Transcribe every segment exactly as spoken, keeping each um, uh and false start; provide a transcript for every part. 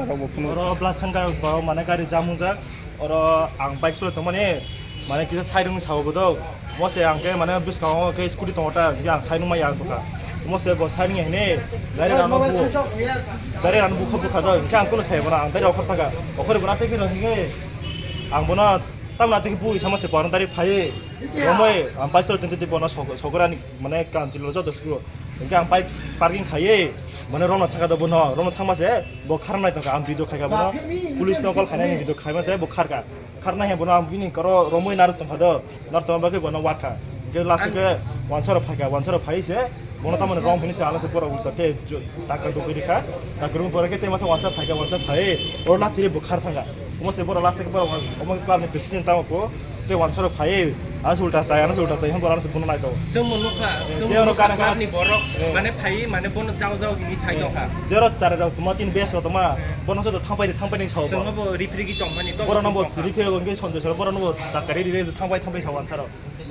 Oro Blasangkar borok mane gari jam wngjak. Oro ang bike chulai tongmani mane kisa side wngwi sao bodo. Mose ang khe mane bwskango khe scooty tongo ta, ang side wngmaya ang tongkha. Mose bo side wngya hini gari rano bu, gari rano bukha bukha do. Hingke ang kuno sai bono ang gari okhor thaka. Okhor bono tei khe hingke ang bono tamna tei bu sama se bono dari phai. Romoi ang bike chulai tongte bono sogorani mane kanchilo joto scooty. Hingke ang bike parking khaiye, mane romna thaka do bono, romna thangma se bo kharnai tongkha, ang video khaika bono, police no call khainai video khaima se bo kharka. Kharnai he bono ang bini koro romoi narwk tongkha do, narwk tongma bagwi bono warkha. Hingke last ke wansaro phaika, wansaro phai se bono tamoni rom hini se ala se borok ulta te taka dogwi rikha. Taka rung pore ke te masa wansa phaika, wansa phai oro lathi re bo khar thangka. Omo se borok last ke borok omo club ni president tamo ko te wansaro phai. Ano se ulta chai, ano se ulta chai, hwn borok ano se bono naito. Chwngbo nukha, chwngbo Jero nukha kana club ni borok, eh. Mane phai, mane bono jao jao hini sai tongkha. Jero chare rok tuma chin bes rok tuma, bono joto thangpai thangpai ning sao. Chwngbo bo ripri gi tongmani to. Borok no bo ripri rok ngi sonde sor, borok no bo takari ri thangpai thangpai sao ansaro.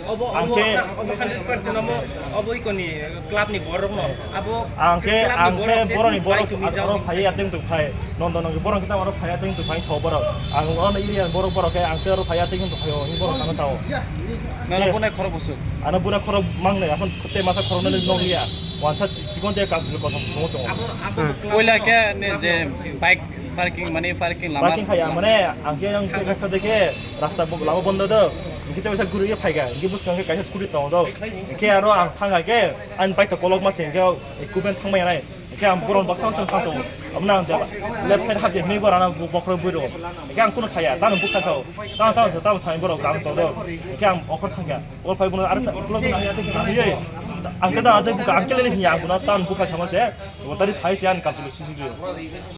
Obo, ang obo, khe obo hundred percent obo, obo ikoni club ni borok no. Abo ang khe, club ni ang khe borok se borok ni bai borok tumi jao aro phai ateng tu phai. Nondo nongi borok kita aro phai ateng tu phai sao borok. Ang ono area borok borok khe ang khe aro phai ateng tu phai o, ni borok ano sao. Nana bunai khorok busuk. Ano bunai khorok mang nai, akhon te masa khorok nai nong ya. Wansa chi-, chikon te kam chilo kosong songo tongo. Abo, abo club Oila no, khe ne club je no. Bike parking mane parking lama. Parking khaya mane ang khe ang khe kaisa de khe rasta bo lama bondo do. Hingke te kaisa guru ye phai ga. Hingke bwskango khe kaisa scooty tongo do. Hingke aro ang thang ga khe ani bike to kolok ma se hingke equipment thang mai nai. Hingke ang boron baksa baksa thang tongo. Amna ang left side hap je hini borana bokhro buro. Hingke ang kuno saya, tano bukha sao. Tano, tano, tano sai borok ang to do. Hingke ang okhor thang ga. Ol phai bono ar ulo na ya te khe nang ye. Ang khe da ade buka, ang khe le hiya bono tan buka sama se. Bo tari phai se an kapsul sisi ge.